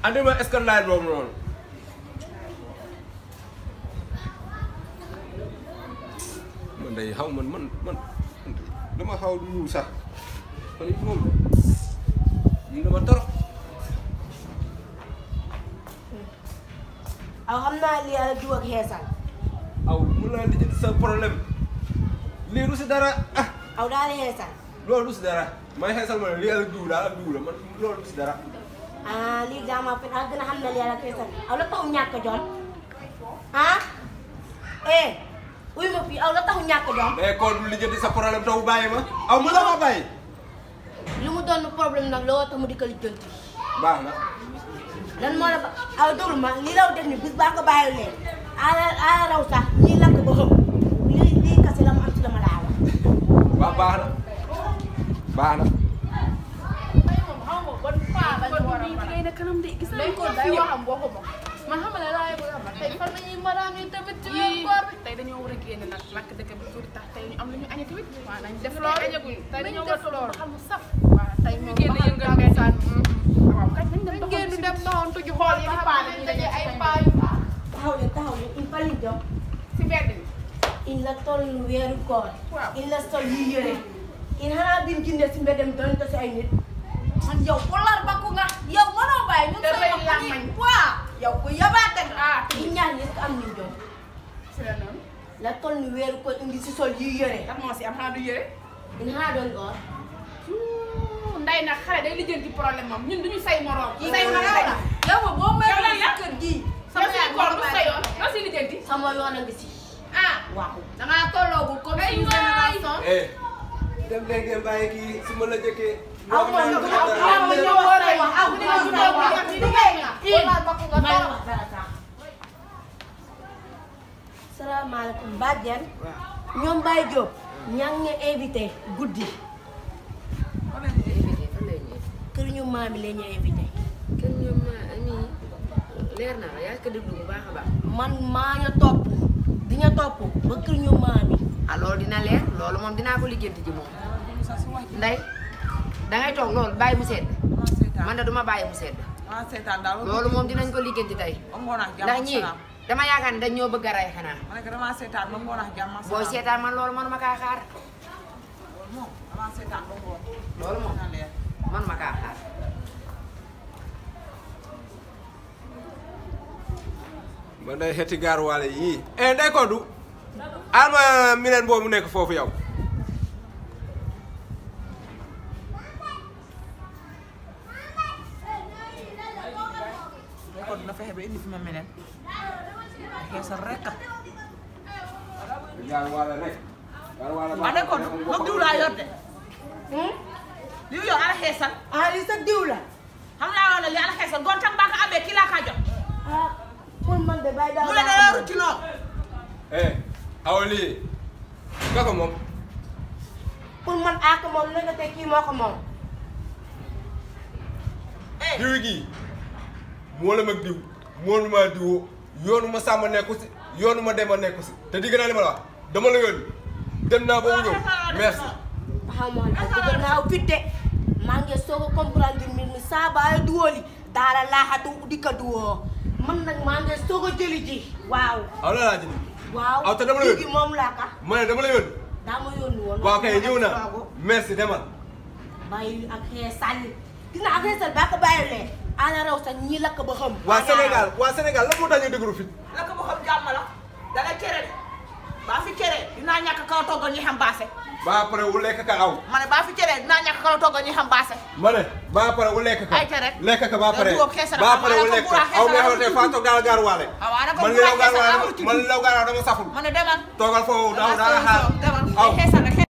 andi ma scandale boobu noonu. man day xaw man dama xaw du ñuul sax kon it moom lii dama torop. aw xam naa lii yàlla du ak xeesal. aw mun naa lijjanti sa problème lii du si dara ah. aw daal di xeesal. loolu du si dara may xeesal ma ne lii yàlla diw daal ak diw la man loolu du si dara. ah lii daa ma gën a xam ne lii yàlla xeesal aw la taxu ñàkk jom ah uy ma fii aw la taxu ñàkk jom. mais kon du lijjanti sa problème taw bàyyi ma aw mën na ma bàyyi. li mu doon problème nag loo tax mu di ko lijjanti. baax na. lan moo la ba aw déglu ma lii law def ni bis baa ko bàyyi leen ala raw sax ñii lakk ba xam lii kase la mu am ci la ma laa wax. waaw baax na baax na. na kanam de gis nañ ko day waxam waxuma man xam nga laay bëgg a xam tey fan nañuy maraam yi tamit ci weeru koor bi tey dañoo war a génn nag lakk dëkk bi tuuti tax tey ñu am lu ñu añe tamit waaw nañ def loolu añaguñu tey dañoo war a loolu xam mu saf waaw tey moom génn yëngal ngay saan waaw kañ nañ dem génn dem doxantu ji xool yi paane ñu daje ay paa yu taxaw leen il fallait ñu jom si mbedd bi il la toll weeru koor il la sol yi yëre il xanaa bin jinde si mbeddem doon to si ay nit man yow ku lar bakku nga yow mënoo bàyyi ñun say wax waaw yow ku yabaate nga di ñaan nit am ñu jom si la noonu la toll ni weeru koor indi si sol yi yëre ndax moo si am xanaa du yëre il xanaa doon goor nday nag xale day lijjanti problème moom ñun duñu say morom say maraw la yow ma boo may la kër gi sama yaay koor du sayoon doo si lijjanti sama yoon a ngi si waaw dangaa tolloogul comme suñu génération dem leen ngeen bàyyi kii su ma la jëkkee. aw ma ñu ñëw war a wax aw ma ñu ñëw war a wax dara sax salaamaaleykum bàjjen ñoom Baye Diop ña ngi ñu invité guddi kër ñu maami la ñu invité kër ñoom ami leer na la yaa ko déglu bu baax a baax man maa ñu topp di ñu topp ba kër ñu maami ah loolu dina leer loolu moom dinaa ko lijjanti ji moom nday dangay toog loolu bàyyi mu sedd man de duma bàyyi mu sedd loolu moom dinañ ko lijjanti tey ndax ñii dama yaakaar ne dañ ñoo bëgg a rey xanaa booy seetaan man loolu manuma kaa xaar loolu moom manuma kaa xaar man day xeeti gaaruwaale yii ndey Kodou alma mileen boobu nekk foofu yow. kon dina fexe ba indi fi ma meneen xeesal rek a. gaaruwaale rek. gaaruwaale waaw d'accord moom diw laa yor de. diw yow ala xeesal. lii sa diw la xam naa woon ne li ala xeesal goon tam baa ko amee kii laa kaa jox. pour man de Baye daal mu ne dara rucci noonu. aw lii nga ko moom. pour man aak moom la nga teg kii moo ko moom diw gi moo la mag diw moonu maa diwoo yoonu ma sàmm nekku si yoonu ma dem a nekku si te digg naa li ma la wax dama la yónni dem naa ba mu ñëw merci. xamoon ak dëgg naa fit de maa ngi soog a comprendre mbir mi saa baay duwóoli daala laaxatu di ko duwoo man nag maa ngi soog a jëli ji waaw. aw la laa jëli. waaw aw te dama la yónni léegi moom laa ka. ma ne dama la yónni. daa ma yónni woon. waaw kay ñëw naa merci demal. bàyyi ak xeesal gis nga ak xeesal baa ko bàyyilee ala raw sax ñii lakk ba xam. waa Sénégal la moo tax ñu déglu fit. la ko ba xam jàmm la danga cere de baa fi cere dinaa ñàkk kaw toggal ñi xam baase. ba pare wu lekk ka aw. ma ne baa fi cere dinaa ñàkk kaw toggal ñi xam baase. ma ne ba pare wu lekk ka. ay cere lekk ka ba pare ba pare wu lekk ka aw mi xamante ne faa toog daal gaaruwaale. man li law gaaruwaale dama saful. ma ne demal toogal foofu daaw daal xaar demal aw.